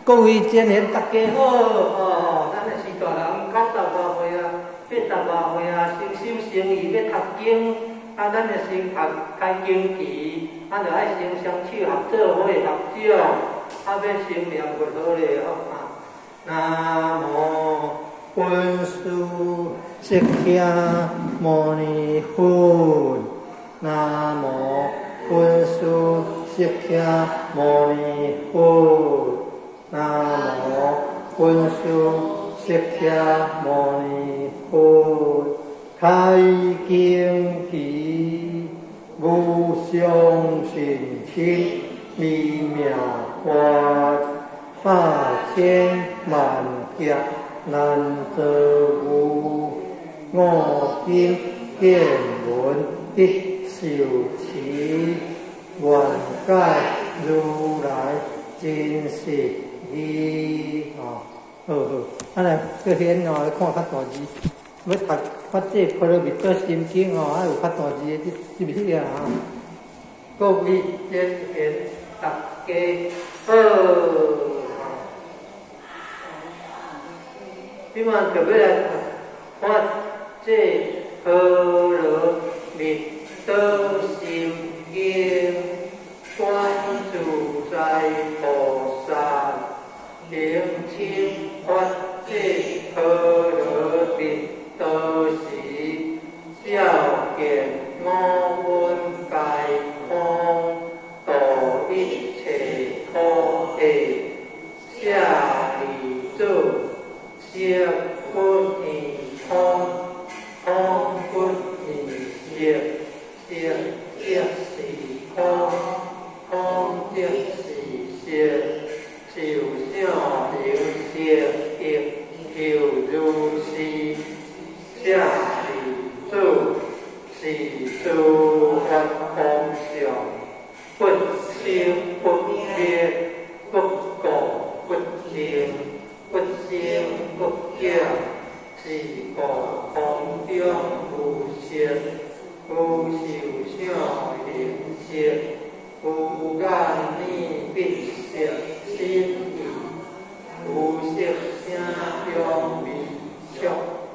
各位前贤大家好哦，咱的是大人90外岁啊，80外岁啊，诚心诚意欲读经，啊，咱就先读开经旗，啊，就爱先双手合做伙合掌，啊，欲先念佛号咧吼啊。南无本师释迦牟尼佛，南无本师释迦牟尼佛。南無本師釋迦牟尼佛，開經旗，無上甚深微妙法，百千萬劫難遭遇。我今見聞得受持，願解如來真實義。哦，好好，啊來，閣顯哦，看較大字，欲讀法濟波羅蜜多心經哦，愛有較大字的這這個啊。各位前賢大家好，這擺就欲來讀法濟波羅蜜多心經，觀自在菩薩。名稱法濟波羅蜜多時，照見五蘊皆空，度一切苦厄。舍利子，色不異空，空不異色，色即是空，空即是色。受想行識亦復如是。舍利子，是諸法空相，不生不滅，不垢不淨，不增不減。是故空中無色，無受想行識，無眼耳鼻舌身意，無色聲香味觸法，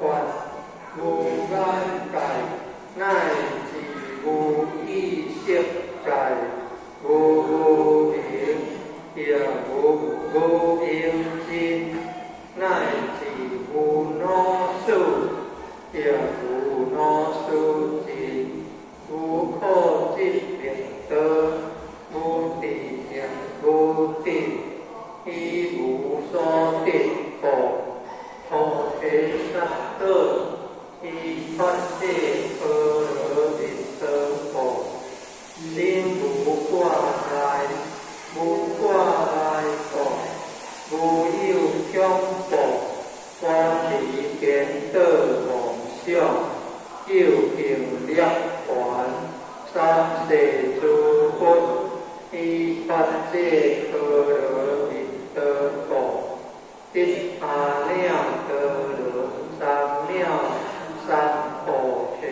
無眼界，乃至無意識界，無無明，亦無無明盡，乃至無老死，亦無老死盡，無可得名道，無智亦無得，以無所得故，菩提薩埵依法濟波羅蜜多故，心無掛礙，無掛礙故，無有恐怖，遠離顛倒妄想，究竟涅槃，三世諸佛依法濟波羅蜜多故，得阿耨多羅三藐三菩提。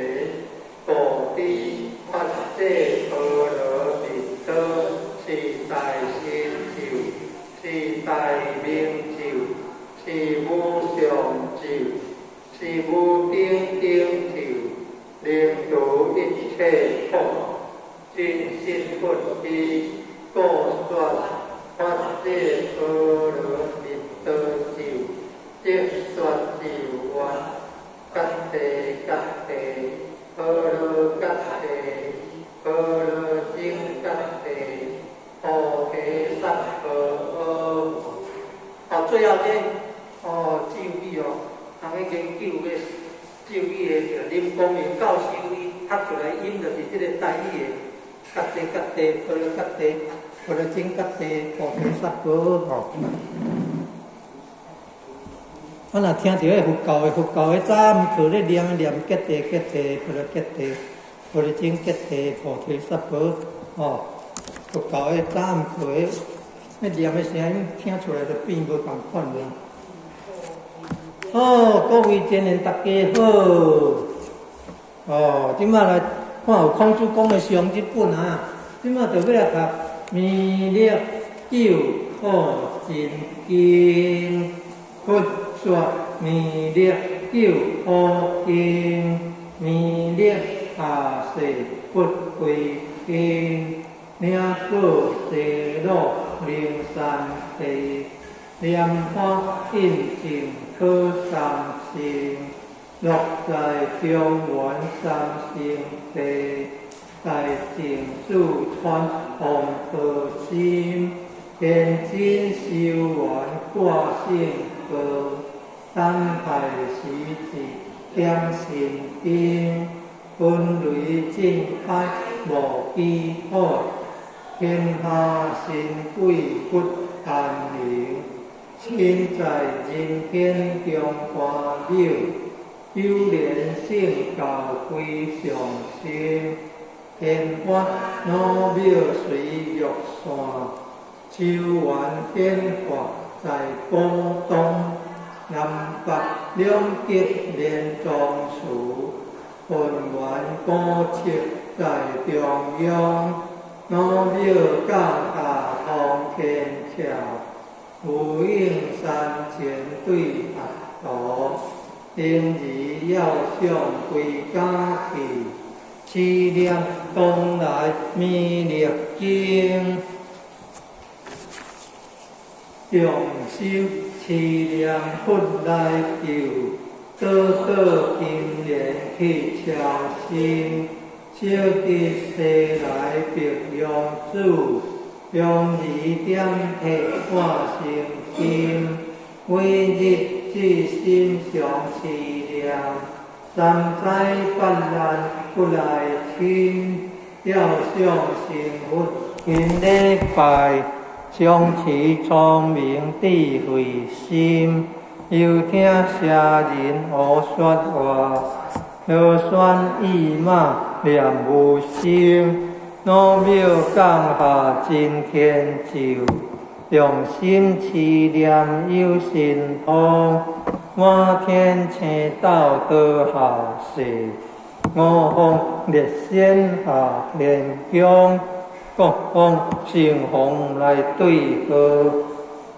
故知法濟波羅蜜多是大神咒，是大明咒，是無上咒，是無頂頂咒，能度一切苦。真實佛義，故說法濟波羅蜜多咒，即說咒願，揭諦揭諦，波羅揭諦，波羅僧揭諦，菩提薩婆訶。哦，最後這哦咒語哦，人咧研究的咒語的林光明教授伊讀出來音就是這個台語的。揭諦揭諦，波羅揭諦，波羅僧揭諦，菩提薩婆訶。我若聽著彼佛教的佛教的早暗課咧念念揭諦揭諦，波羅揭諦，波羅僧揭諦，菩提薩婆訶。哦，佛教的早暗課的咧念的聲音聽出來就變無仝款啦。好，各位前賢大家好。哦，這擺來看有孔子講的上日本啊，這擺就欲來讀彌勒救苦真经，佛说弥勒救苦经，弥勒下世不归天，领过西路灵山地，莲花印证可三生，落在中原三圣地，大净四川黄婆心，天津修缘挂圣光，等待时节点神灯，分雷正开无基础，天下神鬼不安宁，身在人天中华庙，有莲圣教归上身，天法老庙随玉线，修缘显化在广东，南北两极连庄祠，浑元古迹在中央，老庙降下通天桥，无影山前对合图，婴儿要向归家去，持念东来弥勒经，用心持念佛来救，倒倒金莲去超生，小弟西来白羊子，用儿点体化成金，每日至心常持念，三灾八难不来侵，要想成佛勤礼拜，常持聪明智慧心，又听邪人胡说话，罗旋意马念无心，老庙降下真天咒，用心持念有神通，满天星斗多下世，五方列仙下天宫，各方神凤来对号，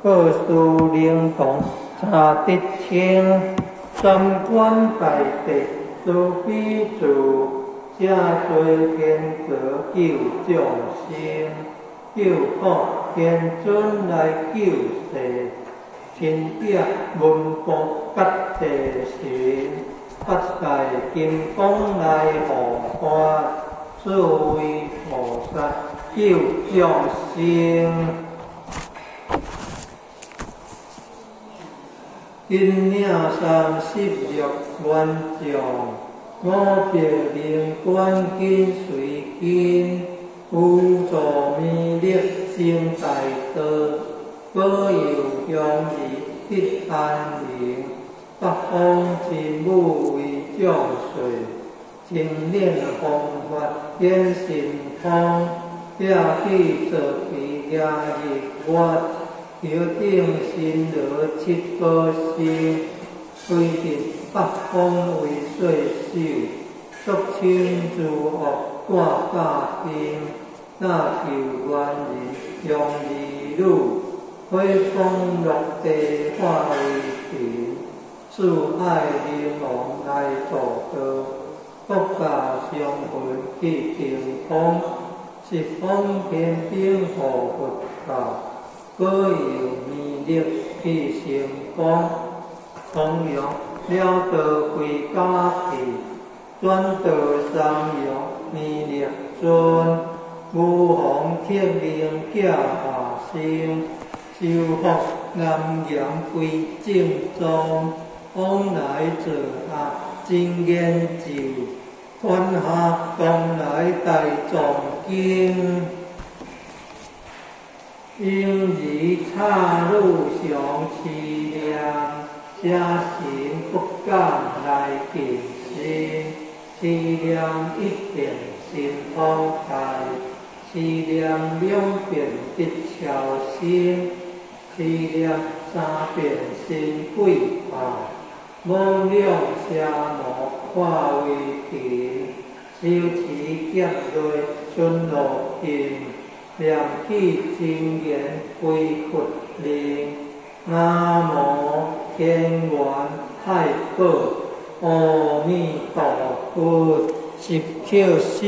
各司灵童查得清，三官大帝慈悲住，正多天泽救众生，救苦天尊来救世，亲者文部觉地神，八大金刚来护法，四位菩萨救众生。金领36员将，五百灵官紧随跟，辅助弥勒成大道，保佑乡里得安宁。北方真武为将帅，精炼方法显神通，拆去做皮夜日月，头顶神罗七宝星，归伫北方为岁首，俗称诸恶挂甲灯，那求愿人用儿女，火风落地化为尘，四海灵王来助道，国家相魂去晴空，十方天兵护佛教，保佑弥勒去成功，重阳了道归家去，转道三阳弥勒尊，无妨铁灵寄下生，修福南岩归正宗，往来做下真言咒，天下东来大藏经。婴儿插女常持念，邪神不敢来近身。持念一遍神通开，持念两遍得超生，持念三遍神鬼怕，妄量邪魔化为尘，修持劫内顺路行，念起真言归佛灵，南无天元太保阿弥陀佛，拾起手。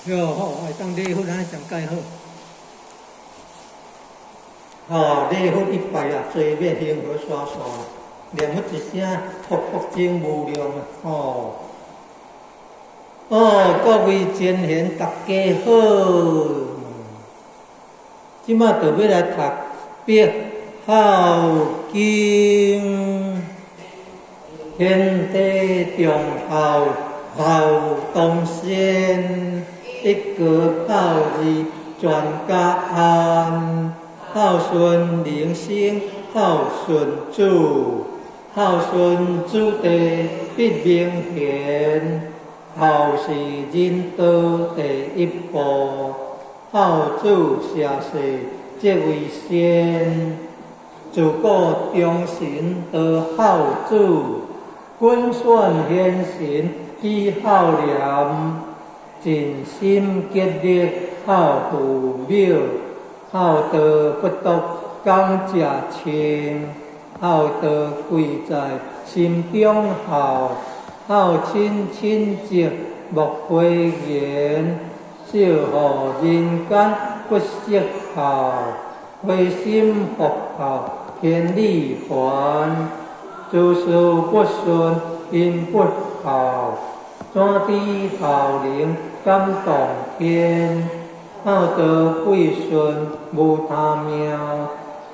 哟好，会当礼佛按呢上盖好。吼，礼佛一拜啊，罪灭幸福刷刷，念佛一声，福福增无量啊！吼，哦，各位前贤大家好，这马就欲来读《别孝经》，天地众孝，孝当先。一个孝字全家安，孝顺人生孝顺主，孝顺子弟必明贤，孝是人道第一步，孝子社世则为先。自古忠臣多孝子，君选贤臣以孝廉。尽心竭力孝父母，孝道不独讲食穿，孝道贵在心中孝，孝亲亲情莫讳言，少予人间不惜孝，回心复孝天理还，诸事不顺因不孝，怎知孝能感动天？孝道贵顺无他命，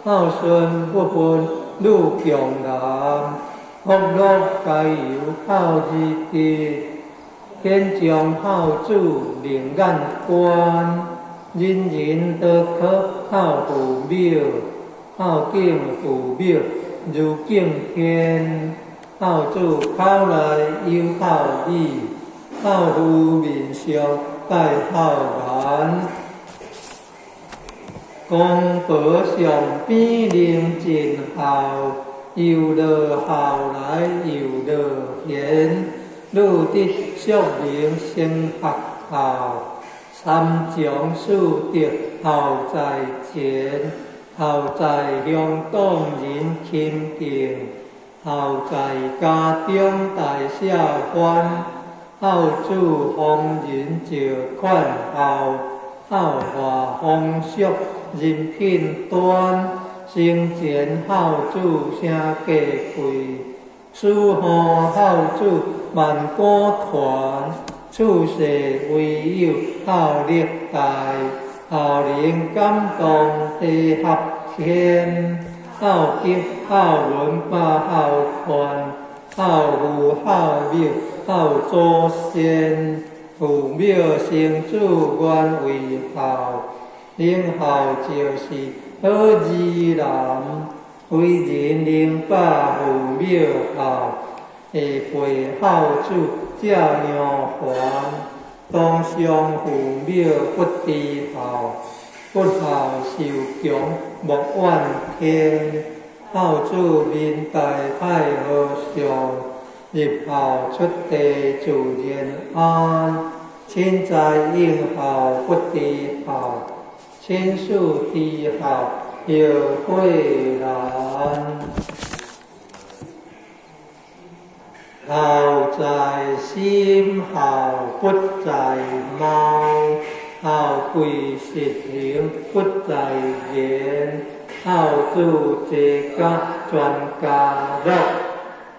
孝顺不分女强男，福乐皆由孝而得。天将孝子另眼观，人人都可孝父母，孝敬父母如敬天。孝子口内有孝语，孝夫面上带孝颜。公婆上边能尽孝，又乐孝来又乐贤。女得淑明先学孝，三从四德孝在前，孝在乡党人钦敬。孝在家中大小欢，孝子逢人就劝孝，孝化风俗人品端，生前孝子声价贵，死后孝子万古传，处世唯有孝力大，孝能感动地合天。孝德、孝文、百孝宽，孝父、孝母、孝祖先，父母生子原为孝，能孝就是好儿男，为人能把父母孝，下辈孝子这样还，当上父母不知孝。不孝受强莫怨天，孝子面带太和尚，入孝出地自然安。亲在应孝不知孝，亲属知孝后悔难。孝在心，孝不在貌。孝贵实行不在言，孝子齐家全家乐，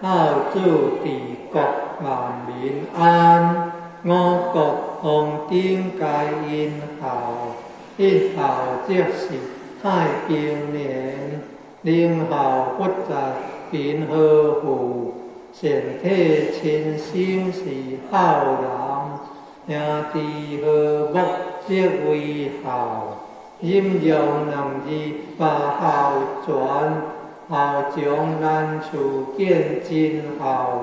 孝子治国万民安。五谷丰登皆因孝，一孝则是太平年。能孝不在贫和富，善体亲生是孝人。兄弟和睦则为孝，阴阳两字把孝传，孝将难处见真孝，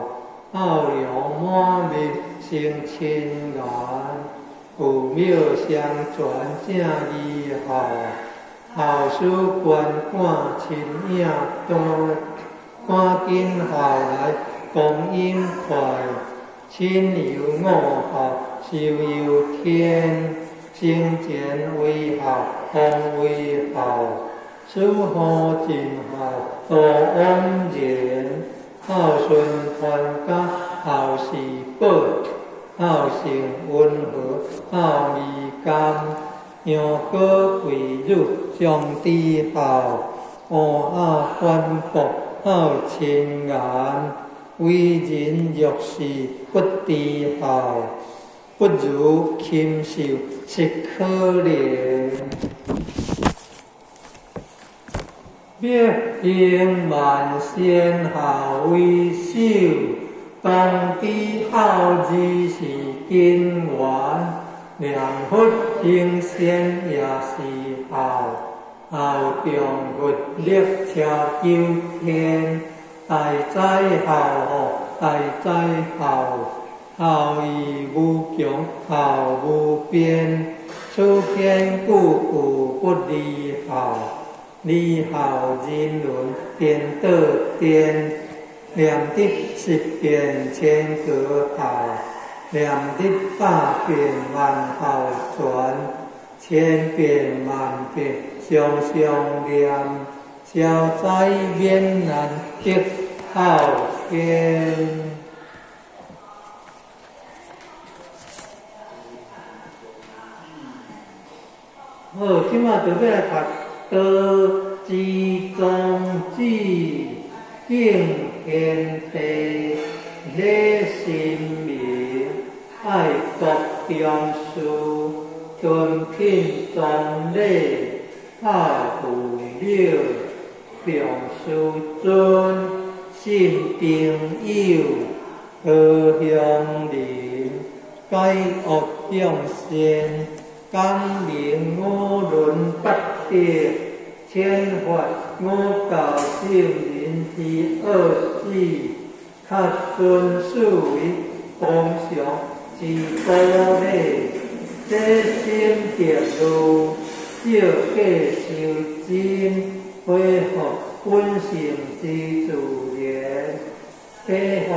孝良满面生亲颜，父母相传正义孝，孝师观看亲影单，赶紧孝来光阴快，亲友五孝寿由天，生前为孝，方为孝，师父尽孝多枉然，孝顺传家孝是宝，孝性温和孝义甘，杨果贵女上知孝，乌鸭反复孝亲颜，为人若是不知孝，不如禽兽实可怜。欲行万善孝为首，当知孝字是根源，念佛行善也是孝，孝重佛力超九天，大哉孝吼，大哉孝，孝义无穷，孝无边，此篇句句不离孝，离孝人伦颠倒颠，念得十遍千个孝，念得百遍万孝全，千遍万遍常常念，消灾免难得孝天。好，这马就欲来读道之宗旨，敬天地，礼神明，爱国重视，尊品庄礼，孝父母，重师尊，信朋友，和乡邻，解恶向善，感明五伦八德，遣发五教圣人之恶旨，恪遵四维公常之道理，这心得路，照价修真，恢复本性之自然，启发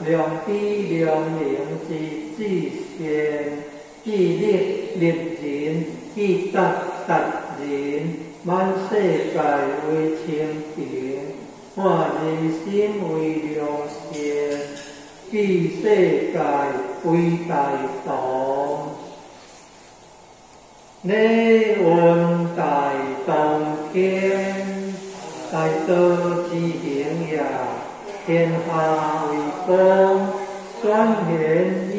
良知良能之至善，致力立人，去达达人，满世界为清净，化人心为良善，记世界为大同。礼运大同天，大道之行也，天下为公，选贤与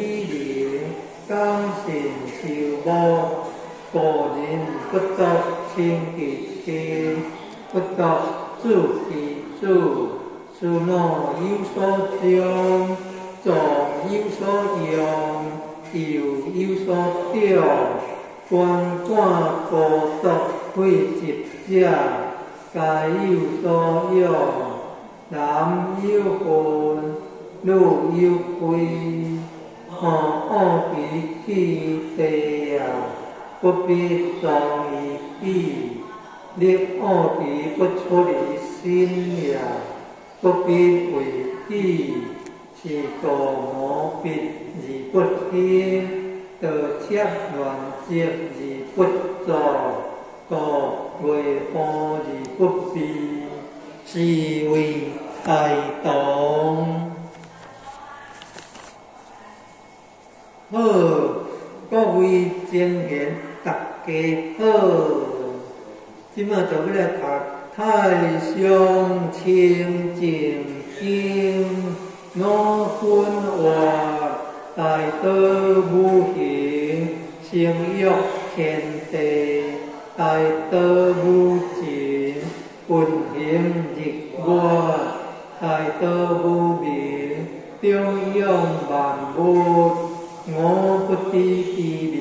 能，讲信修睦，个人不足亲其亲，不足子其子，思脑有所长，壮有所用，幼有所长，观看孤独废疾者，皆有所养。男有分，女有贵，吼恶其去地啊，不必装于彼，你恶其不出于心也，不必为己，是故无必而不兴，道切乱积而不作，故未破而不避，是谓大同。好，各位精贤，大家好。这马就欲来读《太上清净经》，五分活，大道无形，成育天地，大道无尽，运行日月，大道无明，长养万物，我不知其名，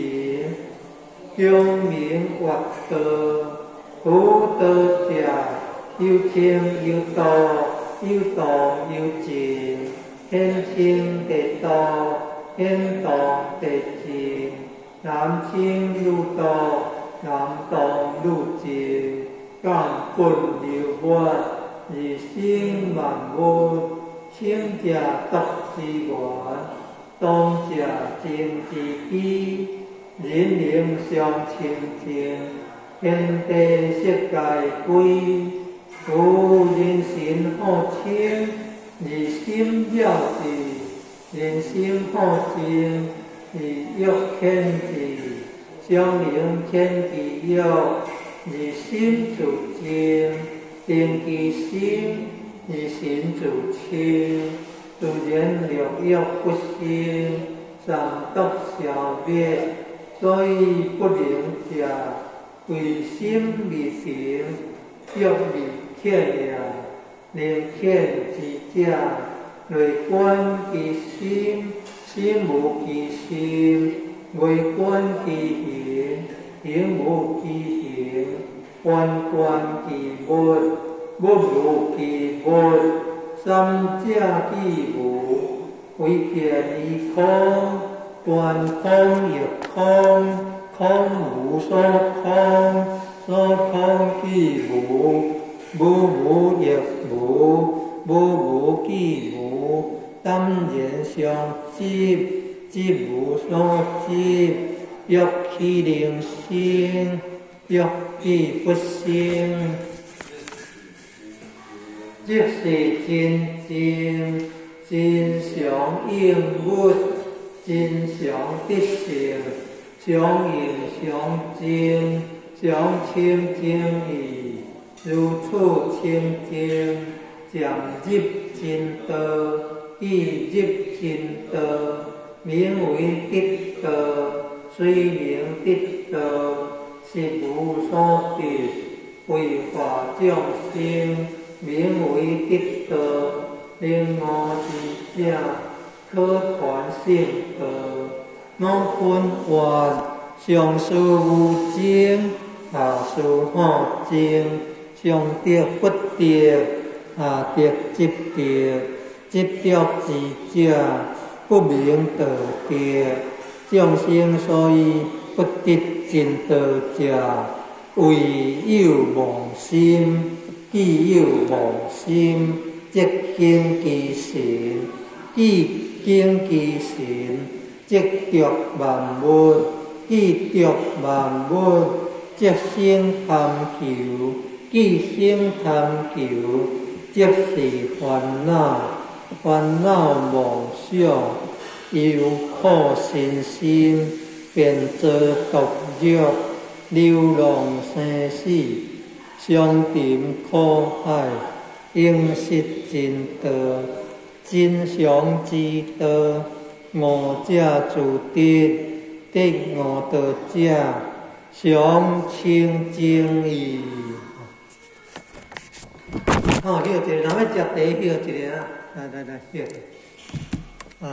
强名越道，福道者，有清有道，有动有静，显清得道，显动得静，男清女濁，男動女靜，感本流抹，而生萬物。清者毒之源，動者靜之基，人能相清淨，天地色界歸。如人神好清，而心了之；人心好靜，而欲遣之。相能遣其欲，而心自靜，定其心，而神自清。自然六欲不生，三毒消滅，所以不能食。唯心未成，欲未遣也。能遣之者，内觀其心，心無其心；外觀其形，形無其形；觀觀其物，物無其物。三者既無，唯見於空，觀空亦空，空無所空，所空既無，無無亦無，無無既無，淡然相執，執無所執，欲豈能生？欲既不生。即是真正真常應物，真常得性，常應常淨，常清淨義，如此清淨，漸入真道，已入真道，名為得道。雖名得道，實無所得，為化眾生，名為得道。能悟之者，可傳聖道。五分願，上師無證，下師好證，上得不得，下得執得，執著之者，不明道得。眾生所以不得真道者，唯有妄心。既有妄心，則敬其神；既敬其神，則著萬物；既著萬物，則生貪求；既生貪求，則是煩惱。煩惱妄想，憂苦身心，便造毒藥，流浪生死，相沉苦海，應失真道，真常之道，悟者自得，得悟道者，常清淨義。好，歇一下，若欲食茶，歇一下啊！來來來，歇。啊。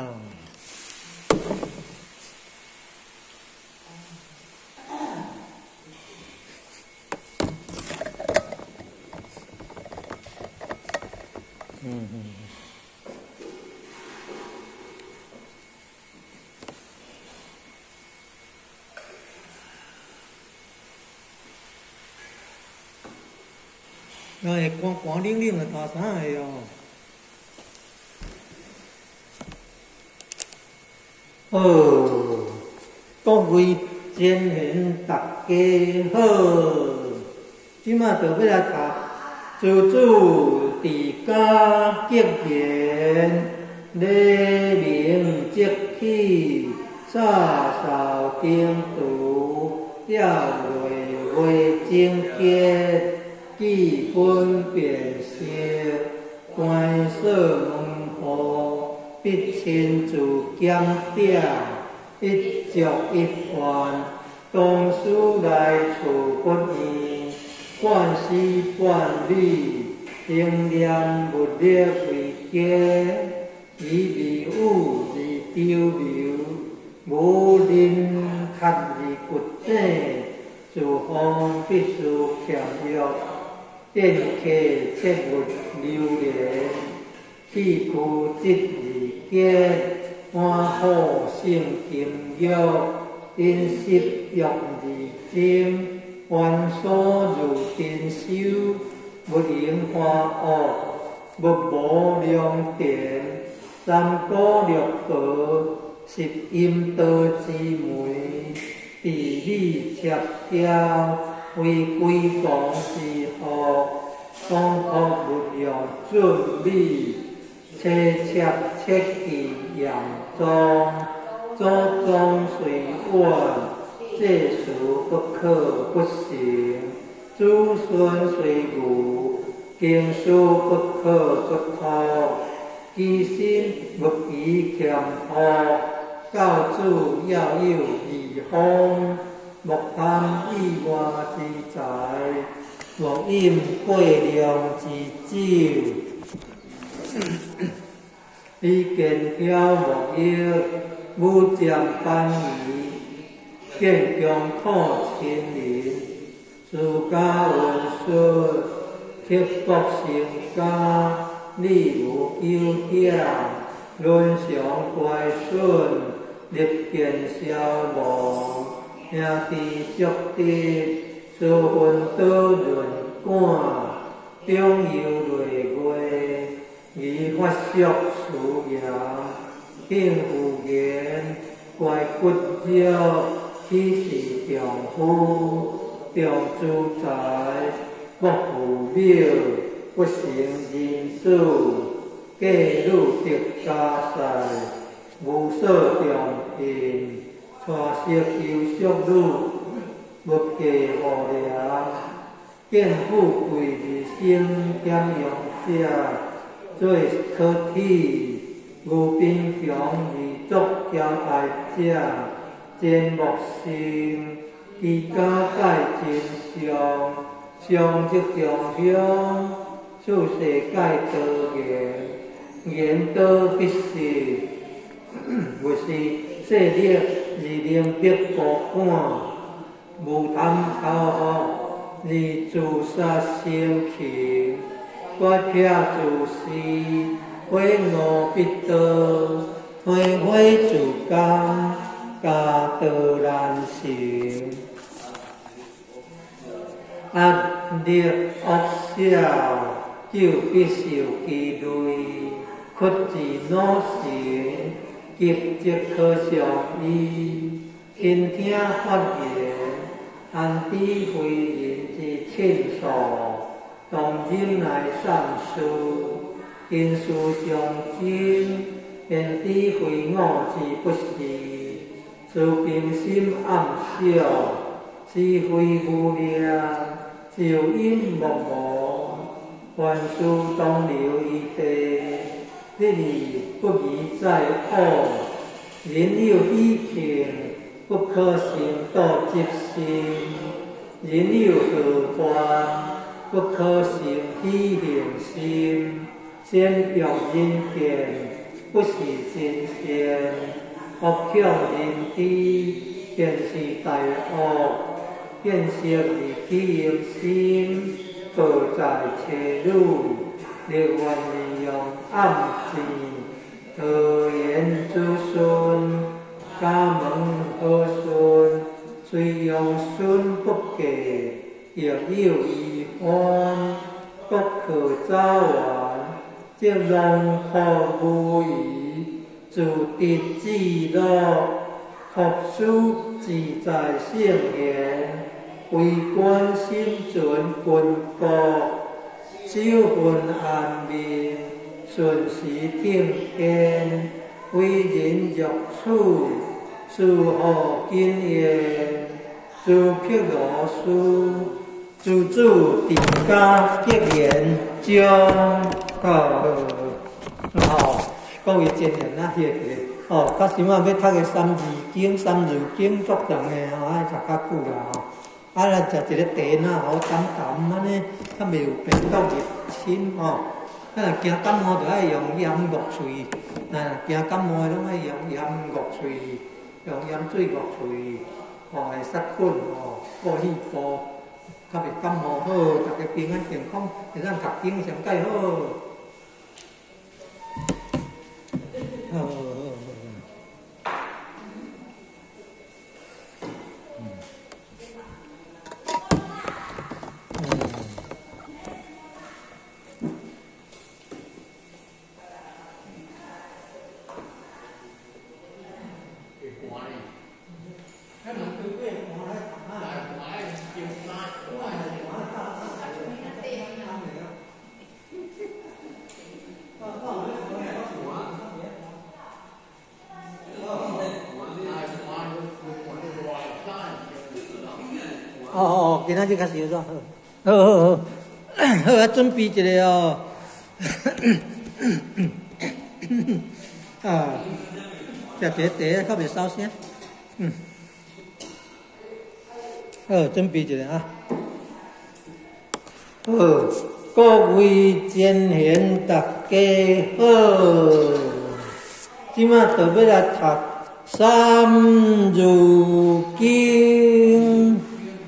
嗯嗯。那會寒寒冷冷的大衫的哦。好，各位前贤大家好，這馬就欲來讀自主治家格言，黎明即起，灑掃燈廚，吊袂袂整潔，記分辨析，關鎖門戶，必親自檢點，一粥一飯，當思來處不厭，貫時貫理，應念物力為基，以義務而長留，無人較而骨井，自方必須儉約，電客切勿流連，氣虛質而堅，歡好勝金玉，因色欲二增，凡所如真修，勿应化恶，勿无良田，三姑六婆，十阴道之门，智理切雕，非鬼王之福，广阔无量准美，切切切记严宗，祖宗虽远，世事不可不成；子孙虽愚，经书不可不托。其心勿疑谦和，教子要有义风，莫贪意外之财，莫饮过量之酒。以健巧莫欲，武将班仪，建强苦亲人，自家文书，刻薄成家，礼无纠点，伦常乖顺，立见消亡，兄弟足得，疏分多润感，长幼累月，宜发俗辞言，敬妇言，乖骨肉，岂是丈夫，重资财，莫负庙，不成人子，嫁女得家婿，无所重聘，娶媳求淑女，勿嫁无良，见富贵而生俭用者，做可体，无贫穷而作骄爱者，真莫生，其家盖真相，上则中乡，处世盖多言，言多必失，勿是势力而能逼孤感，无贪口福而自殺生擒，乖僻自私，悔悟必多，推悔自甘，家道難成。壓力惡小，久必受其累，屈自惱神，急則可相依。傾聽法言，安知非人之親屬，當忍耐善事，經事上真，焉知非我之不是？慈平心暗小，是非無量，就因莫忘，凡事當留餘地，日日不宜再惡。人有喜慶，不可生妒嫉心；人有禍患，不可生喜恨心。善用人見，不是真善；惡強人知，便是大惡。見色而起淫心，報在妻女，力願利用暗箭，桃言子孫，家門和順，雖用孫不嫁，亦有遺患，不可早完，則囊括無餘，自得自樂，學書自在聖言，為官心存君國，守分安民，順時聽天，為人若處，事何經驗，諸毗羅斯，諸子治家格言中，哦，各位真人啊，翕起來，哦，較時我欲讀个三字經、三字經足長的吼，愛讀較久啦吼。啊，若食一个茶呐，好淡淡按呢，較袂有病毒入侵吼。啊，若驚感冒就愛用鹽淥喙，啊，驚感冒的攏愛用鹽淥喙，用鹽水淥喙，吼，會殺菌吼，過細胞，較袂感冒好，大家平安健康，會當讀經上蓋好。好好好。今仔日較少煞好。好好好，好啊，準備一下哦。啊，食茶茶較袂梢聲。好，準備一下啊。好，各位前賢，大家好。這馬就欲來讀《三字經》。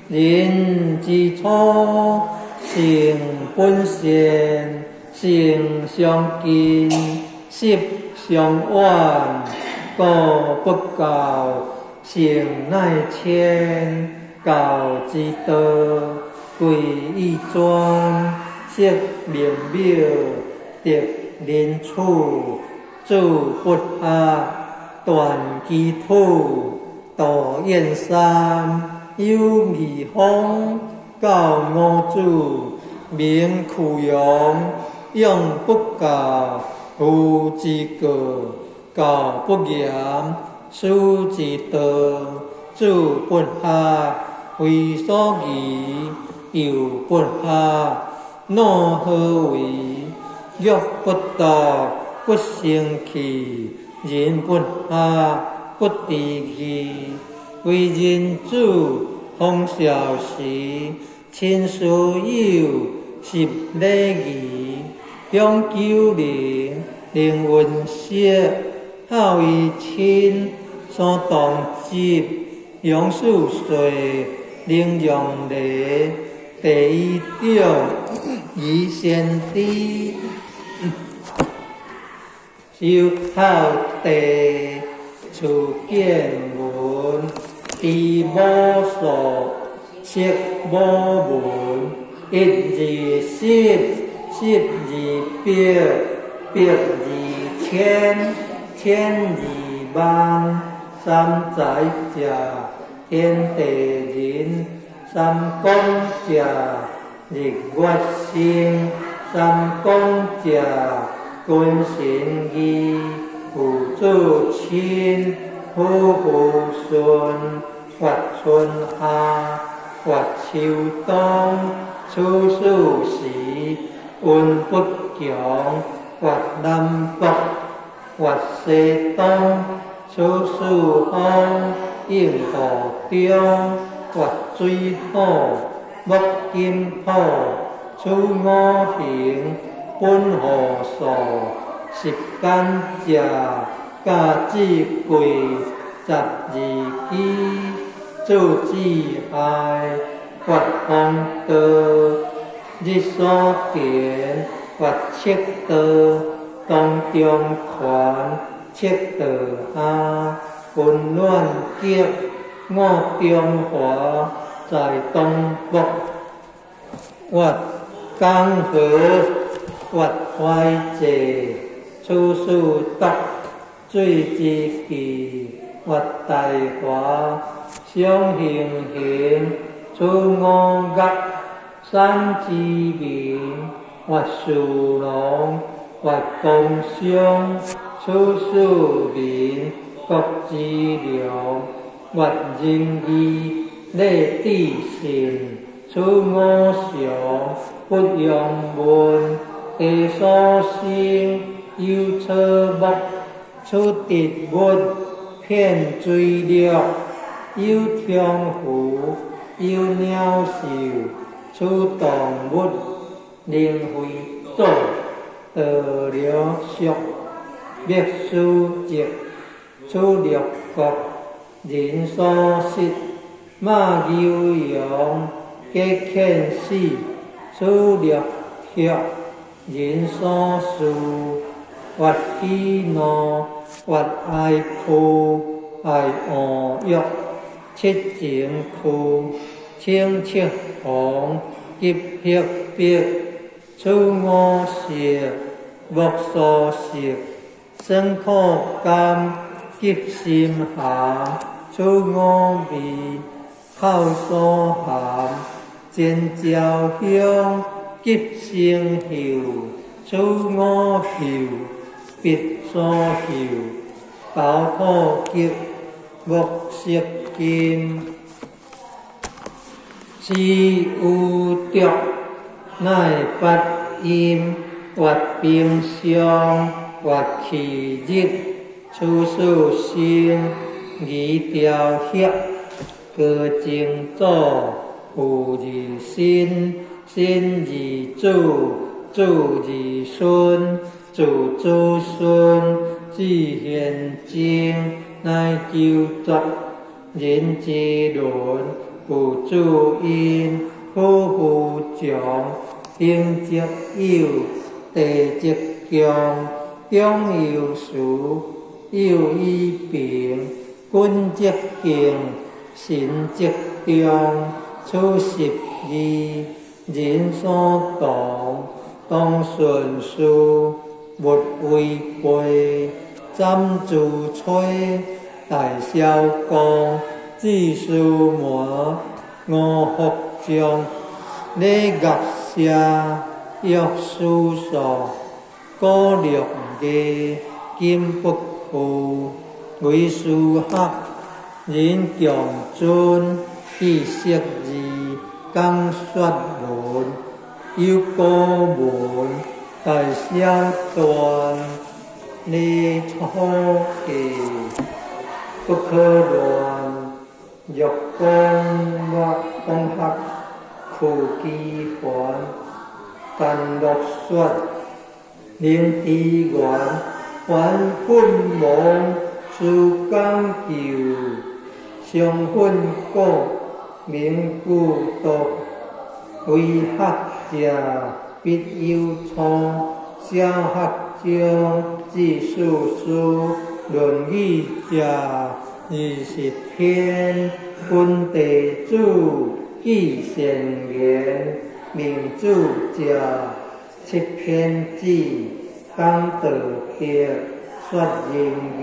人之初，性本善，性相近，習相遠。故不教，性乃遷。教之道，貴以專。釋名謬，得仁處，子不學，斷機杼。道燕山，有義方，教五子，名俱揚。養不教，父之過；教不嚴，師之惰。子不學，非所宜；幼不學，腦何為？玉不琢，不成器；人不學，不知義。為人子，方少時，親師友，習禮儀。講究仁，能文飾，孝為親，三當執，養四歲，能讓梨，地以長，儀先知。修孝弟，處見聞，知母數，識母文，一二十，十二百，百二千，千二萬，三才者，天地人，三光者，日月星，三光者，君臣義，父子親，夫婦順，月春夏，月秋冬，處四時，運不窮，月南北，月西東，處四方，應河中，月水土，木金土，處五行，本何數，十間者，甲子季，十二支，子子亥，月方道，日所田，月赤道，當中權，赤道下，溫暖極，五中華，在東北，月江河，月懷濟，處四篤，水之氣，月大華，雙行行，處五岳，山之名，月事龍，月公商，處四民，國之良，月仁義，禮智信，處五常，不用問，地所生，有草木，處植物，遍錐略，有長湖，有鳥獸，處動物，靈非祖，道療俗，滅思籍，處六國，人所失，馬牛羊，皆遣死，處六畜，人所事，月喜怒，月哀哭，愛惡欲，七情區，清赤紅，急黑白，處五色，木所食，酸苦甘，急心寒，處五味，口所含，前朝香，急生嗅，處五嗅，鼻所嗅，包土極，木色金，施有德，乃八音，越冰霜，越气日，处事生，仪雕刻，高精祖，父而身，身而子，子而孙，子子孙，至玄静，乃久作。人之伦，父子因，夫妇从，兄则友，弟则强，长有慈，幼以平，君则敬，臣则忠。此十义，人所同，当顺事，勿违背。斩诸摧，大小公，子司马，五福将，礼乐射，乐书数，古六艺，金不负，为师学，仁强尊，记释义，讲说文，有古文，大小篆，礼初记，不可乱。若讲乐讲学，苦机环，但乐说，灵智源，还奋亡，思讲究，双奋果，明故道，为学者必有初，小学中至四书，论语者20篇，分弟子记善言，明主者七篇子，讲道德，说仁义，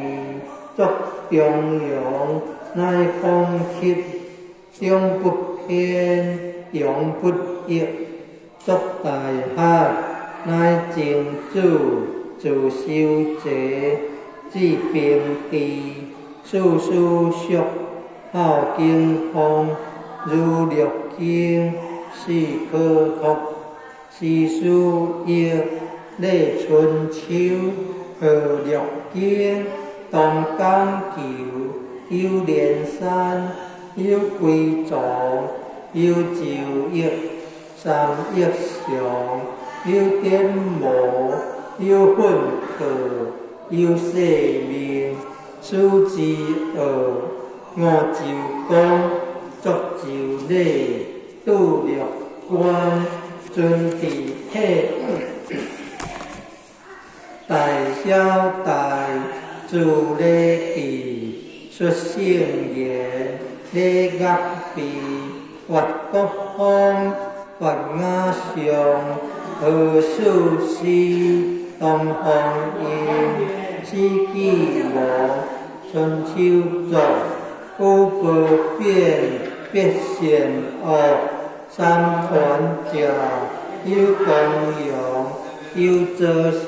作中庸，乃孔翕，中不偏，庸不役，作大学，乃曾子，自修齐，至平治，四书熟，孝经方，儒略经，四科学，诗书易，礼春秋，号六经，东讲求，有连山，有归藏，有周易，三易上，有典谟，有训课，有世命，此之恶，五周公，作周礼，拄六官，尊治体，大小大，自礼记，说圣言，礼乐备，越国风，越雅上，何事师，东方音，史记无，春秋作，五褒贬，别善恶，三团者，有公羊，有左氏，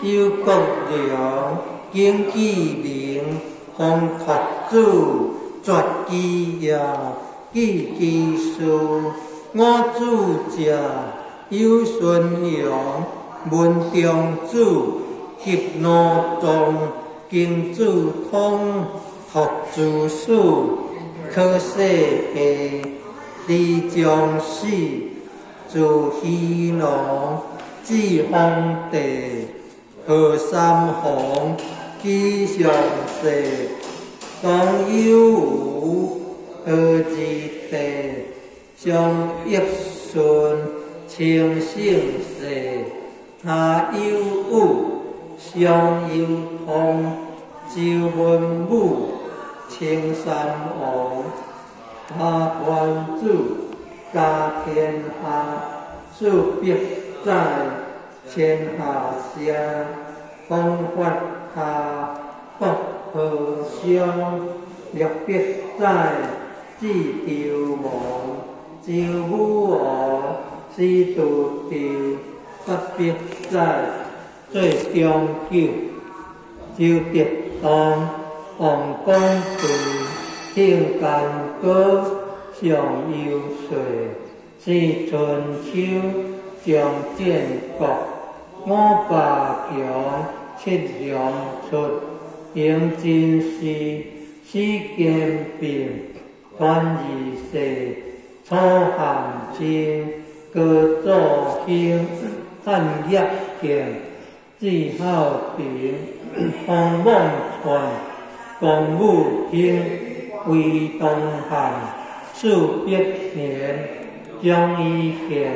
有国梁，景记明，方拓子，绝机业，记其事，五子者，有孙阳，文中子，翕奴宗，经子通，拓子史，考世下，李将死，自虚龙，至皇帝，何三皇，记上世，东有无，何之地，上益顺，清圣世，下有武，上有通，周文武，清三王，下团子，家天下，四百载，天下声，方法下，国和商，600载，至周王，周武王，始杜周，800载，做中久，周德当，王公度，庆干戈，上游岁，四春秋，张建国，五霸强，七雄出，迎真寺，四坚并，传二世，楚汉清，高祖兴，汉业建，志孝平，洪孟传，公武兴，魏东汉，四百年，张一宪，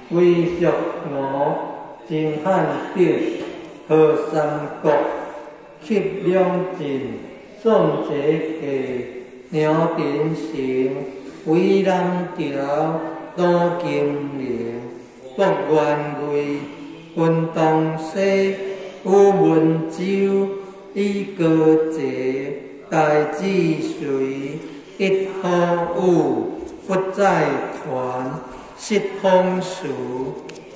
魏淑娥，秦汉德，何三国，乞两晋，宋节记，梁廷成，魏南桥，罗金玲，郭元贵，分东西，宇文周，李高济，大智随，一好武，不在团，失风俗，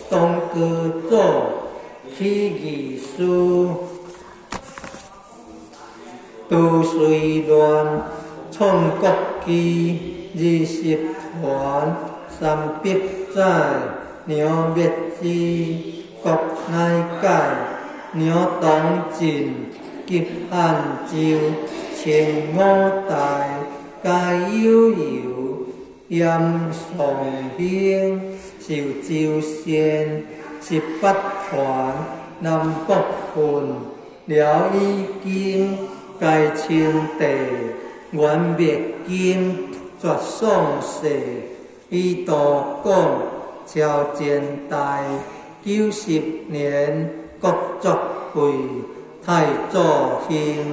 东高祖，起义师，杜随乱，创国基，20团，三百载，梁灭之，国乃解，梁东晋，及汉周，清五代，皆悠游，严尚兴，寿州县，18团，南北分，辽以金，该称帝，元灭金，绝宋世，以道广，朝前代，90年，国作废，太祖兴，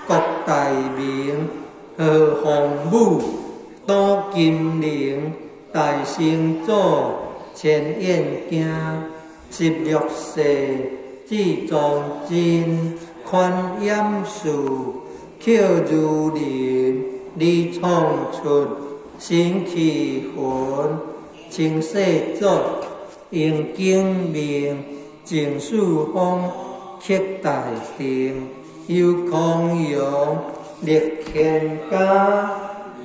国大明，何洪武，杜金陵，大成祖，千燕京，16世，至崇祯，宽严嗣，克如林，李创出，新气魂，清世祖，用景明，郑四方，克大定，游康阳，立乾嘉，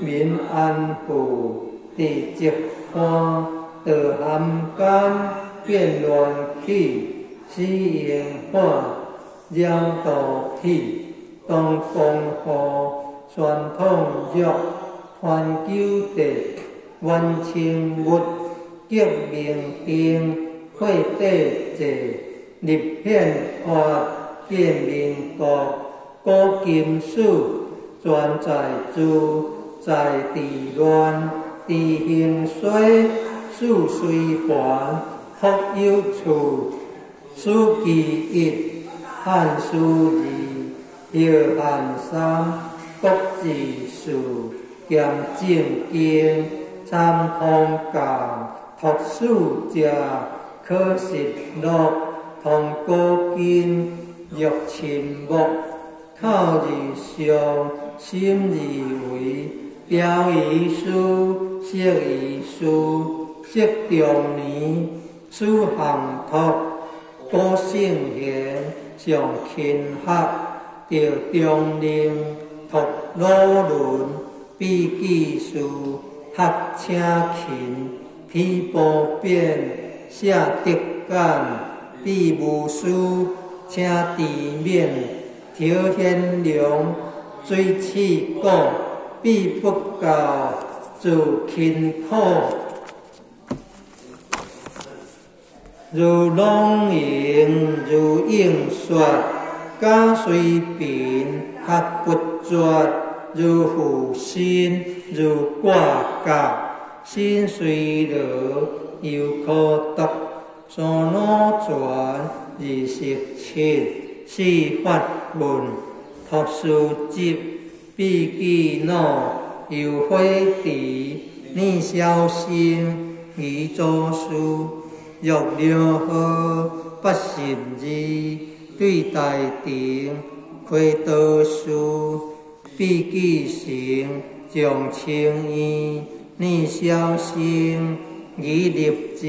民安富，伫浙汉，道函间，变乱起，死刑犯，鸟道体，东江河，传统约，传九帝，元清末，革命定，会帝制，立宪法，建民国，古今史，全在诸，在治乱，治兴衰，事随环，福有处，史记一，汉书二，后汉三，国志四，兼正经，参通教，托四者，考实录，通古今，若亲目，口而上，心而为，表仪师，释仪师，释中年，史项托，古圣贤，上勤学，赵中令，托鲁伦，笔记事，学请勤，披波变，写德简，比无师，请治免，陶显良，水刺股，比不教，自勤苦。如朗盈，如应说，假随贫，学不绝，如负身，如挂角，心随劳，犹可读。三老传27，四法论，托书集，笔记脑，游火池，念小心，仪祖师。若两河82，对大庭，开道士，笔记成，将清院，念小心，仪立志，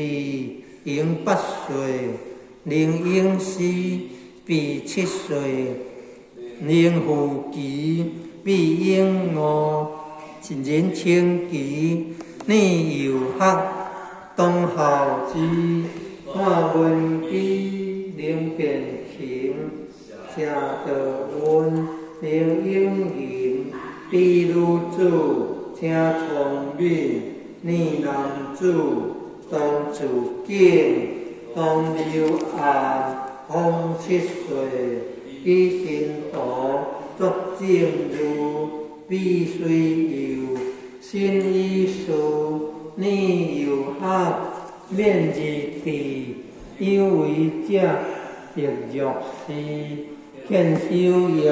迎8岁，灵隐师，比7岁，灵富奇，比英五，仁清奇，念有学，董孝之，蔡文姬，林变琴，谢道雯，林永仁，比女子，请聪敏，念男子，董子景，董刘岸，方七岁，李新图，卓正如，毕随佑，新医师，念有学，免日智，有为者，白玉师，劝修业，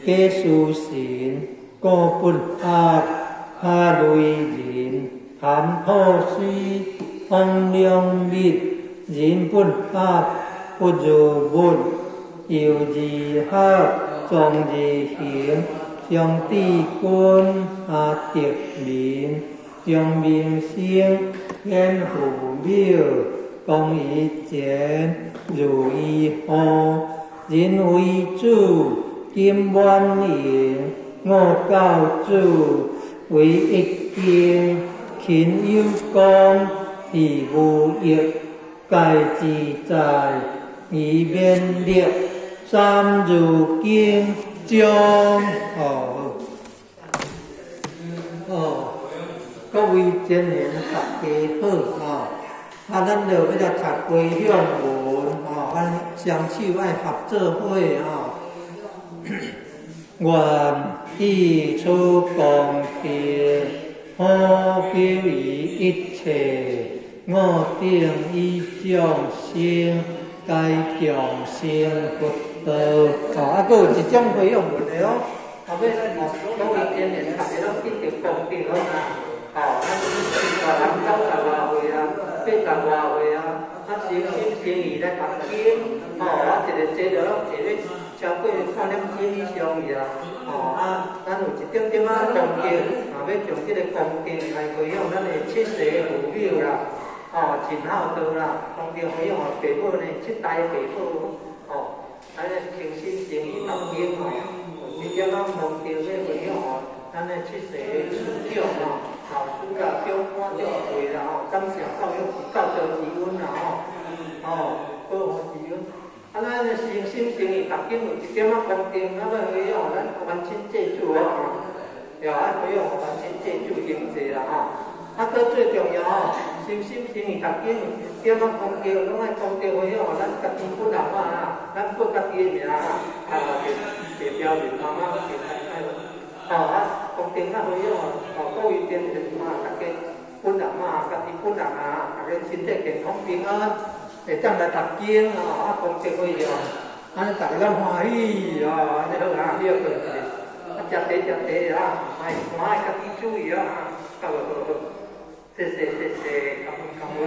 假书神，顾不学，哈雷人，谭土师，方良密，人不学，不如物，游自学，庄自行，张志军，阿德明，张明生，严父淼，龚以前，如意和，任为主，金满盈，吴教主，韦一经，秦有光，李无益，盖自在，以勉力，三字经将哦哦，各位真贤大家好吼，啊，咱就欲來讀回向文吼，咱雙手愛合做伙吼。願以此功德，普及於一切我等與眾生，皆共成佛道。哦，啊，閣有一種回向文的哦。後尾哦，各位真賢大家攏得著功德好啊。哦，咱大人90外歲啊，80外歲啊，啊，誠心誠意來讀經，哦，啊，一个坐著攏坐咧超過半點鐘以上去啊。哦，啊，咱有一點點仔功德，啊，欲將這個功德來回向咱的七世父母啦，哦，盡孝道啦，功德回向予爸母呢，七代爸母，哦，咱誠心誠意讀經吼，有一點仔功德欲回向予咱的七世師長吼，老師啦、長官長輩啦吼，感謝教育教導之恩啦吼，哦，保護之恩。啊，咱誠心誠意讀經有一點仔功德，咱欲回向咱冤親債主哦，對啊，回向冤親債主經濟啦吼。啊，閣最重要吼，誠心誠意讀經有一點仔功德，攏愛功德回向予咱家己本人啊，咱報家己的名啊，啊，就表面媽媽就太太。吼啊，功德啊回向哦，各位真賢嘛，大家本人嘛，家己本人啊，大家身體健康平安，會當來讀經哦，啊，功德回向，按呢大家攏歡喜哦，按呢好啊，你要過一下，啊，食茶食茶啊，愛看愛家己注意啊，好好好，謝謝謝謝，感恩感恩。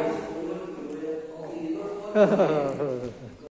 呵呵呵。